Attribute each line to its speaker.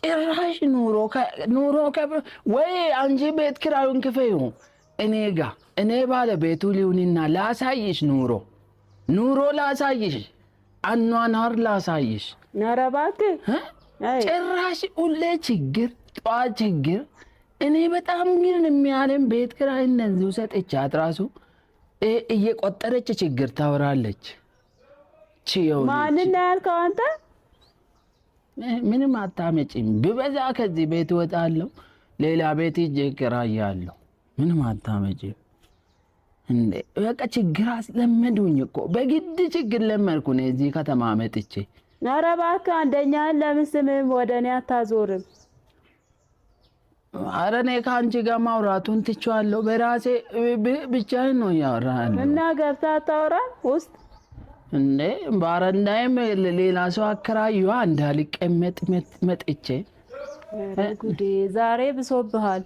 Speaker 1: ጭራሽ ኑሮ ኑሮ ወይ አንቺ ቤት ኪራዩን ክፈዩ፣ እኔ ጋ እኔ ባለ ቤቱ ሊሁንና ላሳይሽ፣ ኑሮ ኑሮ ላሳይሽ፣ አኗኗር ላሳይሽ።
Speaker 2: ኧረ እባክህ።
Speaker 1: ጭራሽ ሁሌ ችግር፣ ጠዋት ችግር። እኔ በጣም ግን የሚያለም ቤት ኪራይ እነዚሁ ሰጥቻት ራሱ እየቆጠረች ችግር ታወራለች።
Speaker 2: ማንን ነው ያልከው አንተ?
Speaker 1: ምንም አታመጪም። ብበዛ ከዚህ ቤት እወጣለሁ፣ ሌላ ቤት ሂጅ እከራያለሁ። ምንም አታመጪም እንዴ! በቃ ችግር አስለመዱኝ እኮ፣ በግድ ችግር ለመድኩ ነው እዚህ ከተማ መጥቼ።
Speaker 2: ኧረ እባክህ፣ አንደኛህን ለምን ስምህን ወደ እኔ አታዞርም?
Speaker 1: ኧረ እኔ ከአንቺ ጋር ማውራቱን ትቼዋለሁ። በራሴ ብቻዬን ነው እያወራሁ።
Speaker 2: እና ገብተህ አታወራም ውስጥ?
Speaker 1: እንዴ ባረንዳይም ሌላ ሰው አከራዩዋ እንዳልቀመጥ መጥቼ።
Speaker 2: ጉዴ፣ ዛሬ ብሶብሃል።